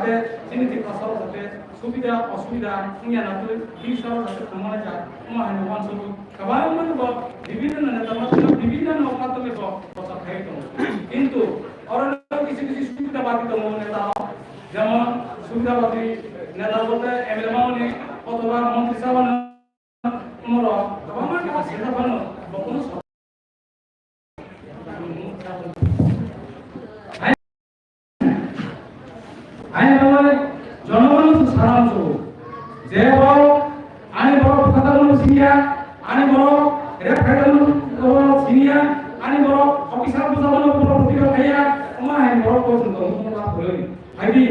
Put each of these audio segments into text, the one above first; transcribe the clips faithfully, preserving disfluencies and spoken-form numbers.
jate chini Tiprasa rok jate subida osubida wngya na twi, bini salo jate thangmani ja, omo hai no uansukgo. Kwbangma no bo bibinno no neta matwino, bibinno no matwino bo prochar khai tongo. Kintu oro no kisi kisi subida badi tongo neta rok, jemon subida badi neta bolte M L A mani othoba montri sabani omorok kwbangma kisa sengkha phano bo kunu Ani bagwi jonogono swng sana muchungo. Je borok ani borok bwkhatarno siniya, ani borok rep khairokno siniya, ani borok officer bujagano borok bwtwi rok khaiya, omo hai borok bo chwng tongmung lab kwrwi. Hai di,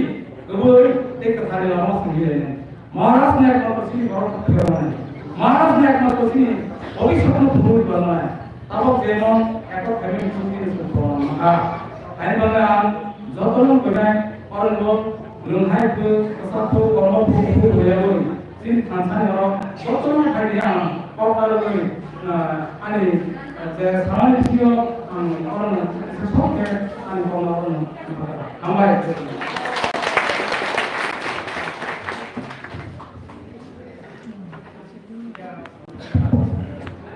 kwbwi tei kwthar ni lama swngwi lainai. Maharaj ni ekmatro chini borok thwkmani. Maharaj ni ekmatro chini bhobishyot no phunugwi tongnai. Tabok jemon ekta family chini chini chwng tongmani mankha. Haini bagwi ang jotono gwnai, oro nwng hai bw, kwchak bw, kormo bw, bw, bw, bw, chini thansa ni oro jotono phaidi ang kok narwgwi, ah, ani, ah, je samani bisingo ang oro nwng sok khe ani kok narwgwi hambai.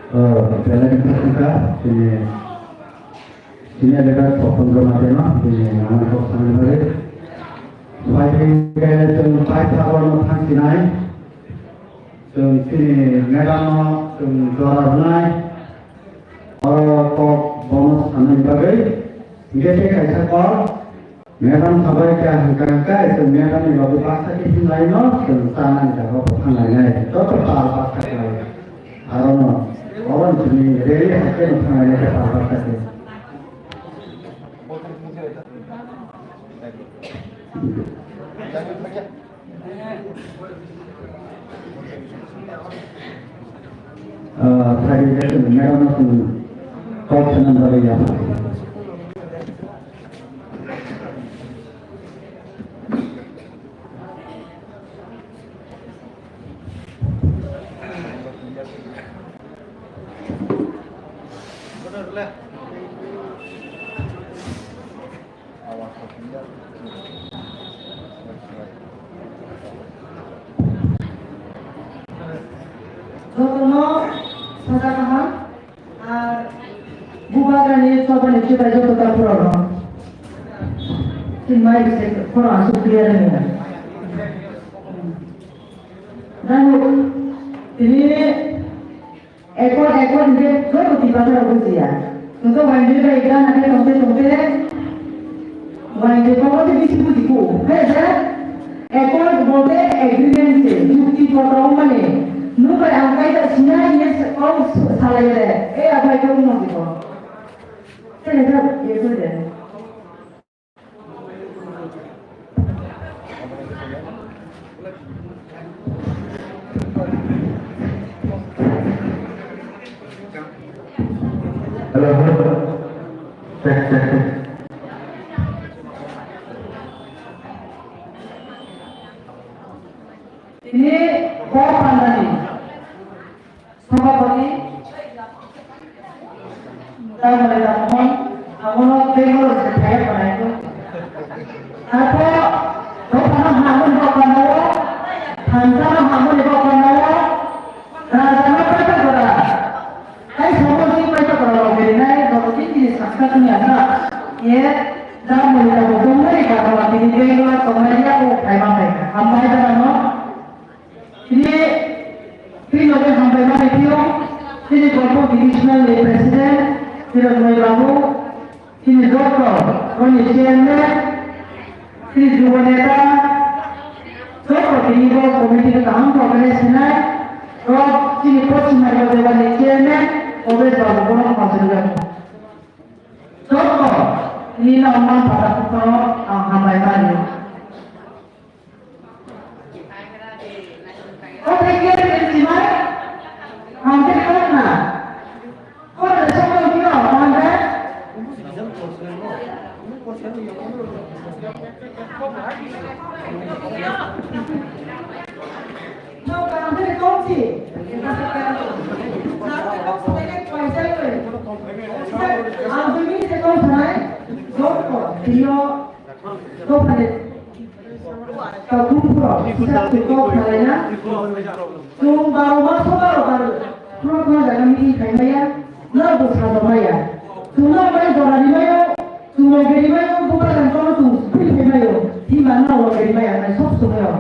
Oh, belai khe thangkha, chini, chini leader Swapondra Mate no, chini nangmani kok sanani bagwi. Phaidi khe chwng paithago no thangsinai, chwng chini madam no chwng jora rwnai, oro kok bono sanani bagwi. Hinkhe tei kaisa kok. Madam sabai kha hwnkha hwnkha, chwng madam ni bagwi baksa khe hinlaino, chwng chanani jaga o thanglainai. Joto pal baksa khlai. Arono, oro chini rally hai khe no thanglainai khe pal baksa khe. Ah, phaidi khe chwng madam no chwng kok sanani bagwi yapha. Jotono saja kaham. Ar bubagrani chobani chubai joto ta pura rok. Tin mai se pura asuk clear ni. Nanu tini ekor ekor ni joto tiba ta rok bujiya. Nungkha wainwi bai gana khe tongte tongte, wainwi komo tei bisi buji ku. Hai je, accord bolte agreement se, chukti potro mane. Nung bai ang kaisa sinai ye kok salai le. E abai kok no jiko. Tele da ye ko de. Hello, hello. Check, check, check. Tini bo pandani. Sabapati, Dharmani Ramon, abono Bangalore se thaya panaiko. Arpho, dophano hamoni bo kanao, thansano hamoni bo kanao, rajano paita gora. Hai somo si paita gora rok berinai, rok tini saksa tini asa. Ye, Dharmani Ramon, Dharmani Ramon, tini Bangalore tongnai ya, o phaima phaika. Hambai Dharmano. Tini, tini loge hambai mani phio, tini Golpo Divisional ni President, Hiranmoy Babu, tini Doctor Roni Chairman, tini Jubo Neta, Doctor tini bo committee kaham kok khe sinai, rok tini Poschim Margo Debani Chairman, Obesh Babu bono khajurjak. Doctor tini no man pata kutho ang hambai mani. O thank you, thank you, mai. Ang ke kau na. Kau ada siapa yang kira, kau ada? No, kau ada kau si. Ang demi sekau sanai, doktor, tio, doktor. Takhum phuro sisa twi kok khalaina. Chwng baro ma soba ro bar phuro kha jaga meeting khaimaya. Norok bo sajamaya. Chwngno bai jora rimayo. Chwng loge rimayo. Bubagrani kokno chwng sukui phaimayo. Himba no loge rimaya nai sob somoyo.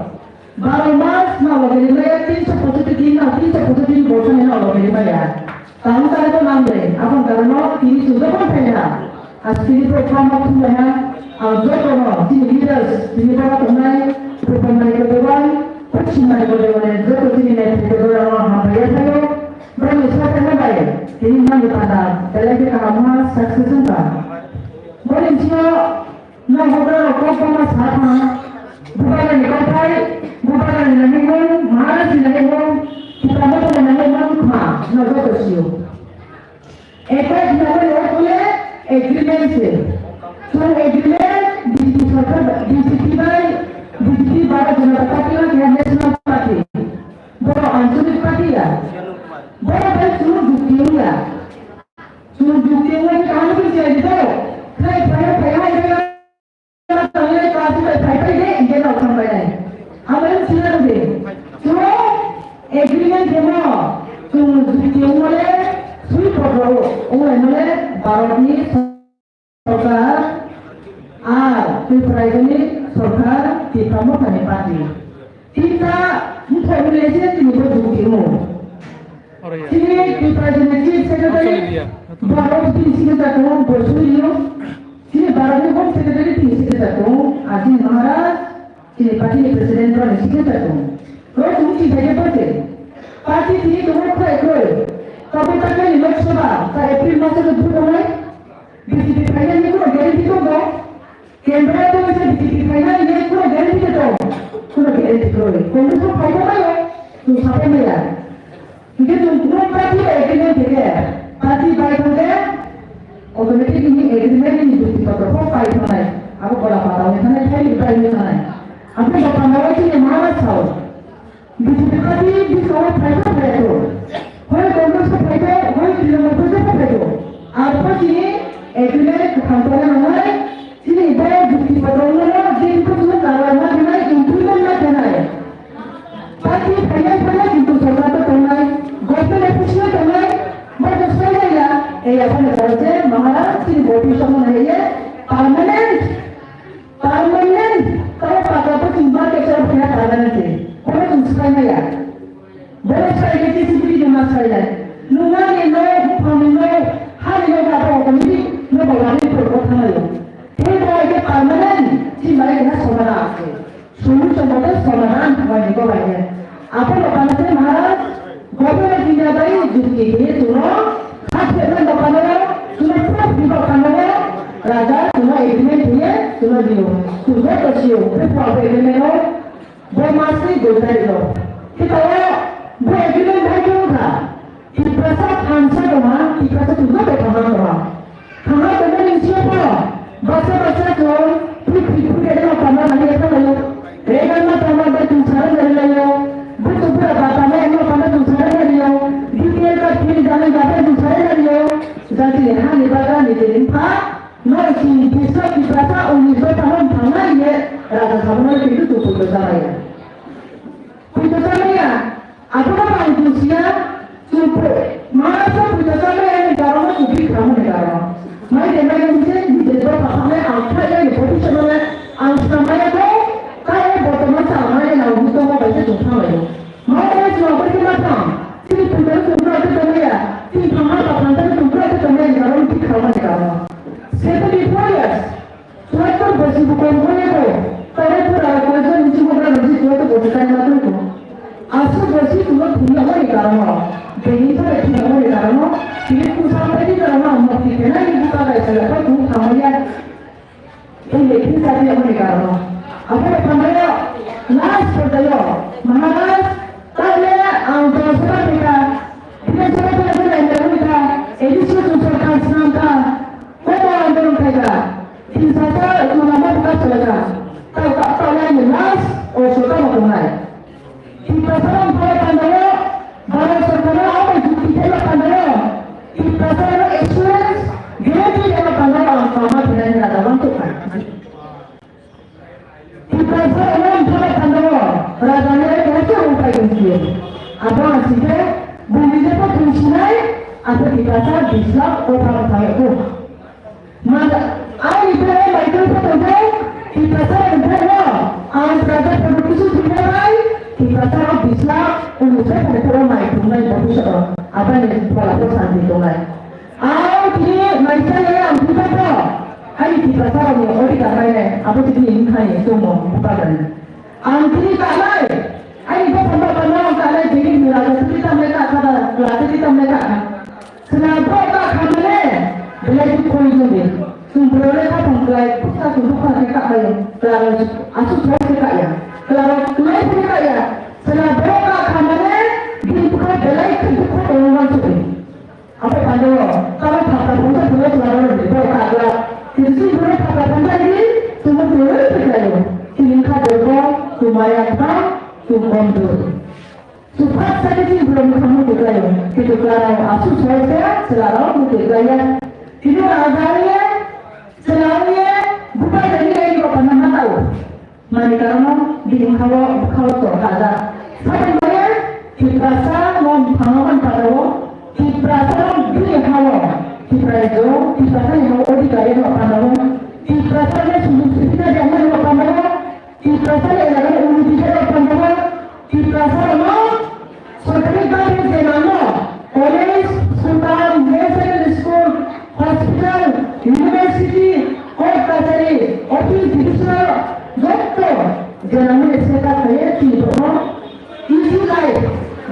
Baro mas no loge rimaya tinso pochoti din no tinso pochoti din bochani no loge rimaya. Tamo tare to nang de, aboni karono tini chwng jokhon phaiha, a chini program o thumlaiha, ang jotono chini leaders, chini bora tongnai, Rupa Manikya Dewan, Pachim Manikya Dewan, joto chini netrito dorano hambai ya thaio, borokni sathana bai, tini nangni panda, belai khe kaham ma success wngkha. Boni bisingo Nang hokra rok kok bangma sa thang. Bubagrani kokthai, Bubagrani nangmung, Maharajni nangmung, Tipra Mothani nangmung wngkha, no joto sio. Ekta hinamani o kule agreement se. Chwng agreement B J P sarkar, B J P bai, B J P Bharatiya Janata Party o khe National Party. Boro anchalik party ya. Boro bai chwng jukti wngya. Chwng jukti wngya khe kaham khe chai di tao. Khai phai phai hai. Agreement kemo chwng jukti wngmale swi kotor wnglaimale Bharatni sorkar ar Tripura rajyoni sorkar Tipra Mothani party. Tinta mthai wnglaise tini bo jukti wngo. Chini Tripura rajyoni chief secretary Bharat tini signature tongo Boisuri. Chini Bharatni Home Secretary tini signature tongo, Ajit Maharaj, chini party ni president rokni signature tongo. Rok chini chini thai khe party tini tongo khwlai khwlai. Tabuk ta khe Lok Sabha ta April maso khe vote tongnai. B J P phainani kuno guarantee tongo. Kendra to se B J P phainani kuno guarantee tongo. Kuno guarantee tongo. Congress phaikha mayo, chwng sapai maya. Hingke chwng kunu party bai agreement khe, party bai thangkhe automatic nini agreement ni jukti potro kok pai thangnai, abo gola pata wngwi thangnai, thai wngwi pai wngwi thangnai. Abo bo panda o chini ma ma sao. B J P party biskango phaikha phaiya to. Hoi Congress o phaikha, hoi Trinamool o phaikha. Abo chini agreement kwthang tongna nangnai. Chini bo jukti potro wngmano, je bwswk chwng karwi ma khenai, improvement ma khenai. Party phainai phainai kintu sorkar bo tongnai, government office no tongnai, bo to swlailaila, ei aphano karo je Maharaj chini body somo naiye permanent, permanent, tamo pata bo chwng ma khe chwng khe permanent se, bono chwng swlaimaya. Bono swlaikhe T C P ni ma swlainai. Nungmani no, buphangni no, hani no, abo automatic no bo wani pore bo thanglaio. Tei bo hai khe permanent, chini bai khe somadhan ase. Solution mode somadhan hwnwi kok bai khe. Abo no pano se Maharaj, Government of India bai jukti khe chwngno kha thepna no pano, chwngno proof ni bo pano, raja chwngno agreement khe chwngno dio. Chwng joto sio, proof of agreement no. Bo masni dui tarikh o. Tei tao bo agreement bai khe wngkha. Tiprasa thansa tongma, Tiprasa tongma bai tongma tongma. Thansa tongma ni sio bo. Basa basa chwng, phi phi phi khe ma tongma nani ekha layo. Regan ma tongma bai tong sare nari layo. Butu bura ba tongma eno tongma tong sare nari yo. B P L card phini dana gata tong sare nari yo. Jati hani baga ni jerin pha. Noi si bisa Tiprasa uni so tahon thangnai ye raja sabunai pintu tu puito samaya. Puito samaya, abono ang tusia, tupu, masa puito samaya ni karono tupi kamu ni karono. Mai de mai ni se ni de ba pahane ang thai ni position ne ang samaya ko, kaya botoman samaya na uto mo baise tu thamayo. Mao bai chwng bai khe ma thang. Chini phutar chwng bwrwi khe tongmaya. Chini thangma ba phantar chwng bwrwi khe tongmaya ni karon bwkha mani karon. Seventy four years. Chwraito bosi bo kom khe ko. Tare pura ko jon ni chimo bra ni chwraito bosi kai ma tong ko. Asu bosi chwng thung ya mani karon. Bini thare thung ya mani karon. Chini kusa pai ni karon mo ti kena ni buka bai sa ko thung thamaya. Tei le phisa tei aboni karono. Aboni phandaio last pordaio Maharaj, taile ang Lok Sabha theka, Bidhan Sabha theka, theka, theka, theka, A D C o chwng sorkar swnam kha, kobo andolon khaikha, tin sasa chwng lama bwkha chwlaikha, tao, tao, tao laini last o sota bo tongnai. Tiprasa rok bhai panda o, Bharat sarkar o abo jukti khe ma panda o, Tiprasa rok assurance, guarantee khe ma panda o, ang kama thwnai ni raja wng tongkha. Tiprasa rok bhai Abo ang side, buini je po thung sinai, abo Tiprasa bish lakh o pha thang ko. Mada, ani bere mai tong pho tong tong, Tiprasa rok tong no, ang raja photo kisu thung bai, Tiprasa rok bish lakh, unu se photo photo mai thung nai bo kisu o, abo ni phola pho santi tong nai. Ang tini mai sa ya ang thung pho, ani Tiprasa rok ni odhikar mai nai, abo tini ni khai ni sumo, bupa gani. Ang tini kanai, ani bophang ba pano ang kanai, bini mura ga tini tamle ka, kada, la tini tamle ka. Sela bro ka khamane, belai dukh khoi jodi. Sum bro le ka thong klai, puksa sum dukh kha ka ayo. Klaro asu thok se ka ya. Klaro klai se ka ya. Sela bro ka khamane, din bukha belai dukh khoi jodi. Abo pando, kabo thapra phungsa phungsa chwla rok ni bo kagla. Kintu boro thapra phungsa ni tumo tumo thwiklaio. Tini kha dorbo, tumaya kha, tum bondur. Suphak sani tini boro mukha muti klaio. Kintu klarao asu soise, chwla rok muti klaiya. Tini rajariya, chwla riya, bupai dani ai ko panama tao. Mani karono bini khao, khao to kaja. Sabai maya, Tiprasa no bwkhango man paro, Tiprasa no bini khao, Tiprasa jo, Tiprasa ni hao odhikari no paro, Tiprasa ni sujug subida jangma no paro, Tiprasa ni elaga no unoti no paro, Tiprasa no Sorkari bangni je mano, college, school, higher secondary school, hospital, university, court kachari, office, judicial, jotto je nangmani se ta khaye twi tongo. Easy life,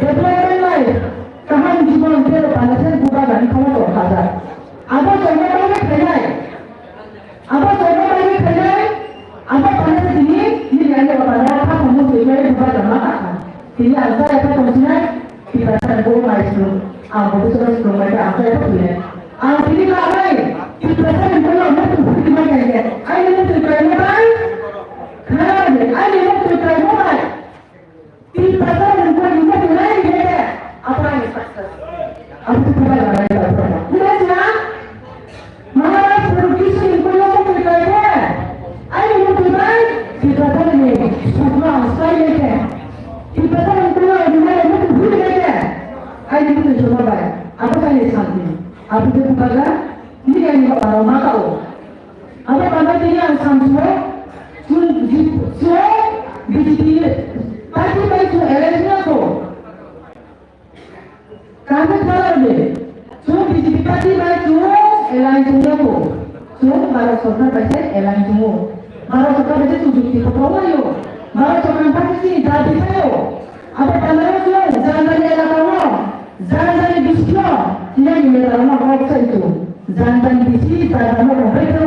development life, kaham jibon tei panasen bubagrani khama tong kha jak. Abo tongma bagwi khainai. Abo tongma bagwi khainai, abo tongma tini, nini ani bapano kha tongma twi khe bubagrama kha. Tini ang sa ekha tongsinai, Tiprasa ni bo mai sung, ang bo bisoro sung mai ang sa ekha twi. Ang tini ka nai, Tiprasa ni bo no mutu phuti mai khe, ai ni mutu khe mai, khana ni, ai ni mutu khe mai. Tiprasa ni mutu khe mai ni khe, apa ni success? Apa tu khe mai ni khe? Kira sih? Maharaj Purukisi ni kulo mukti kaide. Ai mukti bai, Tiprasa ni sukma sai leke. Tiprasa ni kulo ni male mukti bhut leke. Ai mukti sukma bai. Apa sai santi? Apa tu baga? Ni ani ba maka o. Apa baga ni ang santi o. Sun ji so B J P party bai sun election ko. Kami khalar de, chwng B J P party bai chwng alliance wngya kho. Chwng Bharat Sarkar bai se alliance wngo. Bharat Sarkar bai se chwng jukti kwplok laio. Bharat Sarkar bai se chini dabi khaio. Abo tanai chwng jani jani elaka o, jani jani district o, tini ni neta rok no kok sai chwng. Jani jani district, jani jani no kok bai khe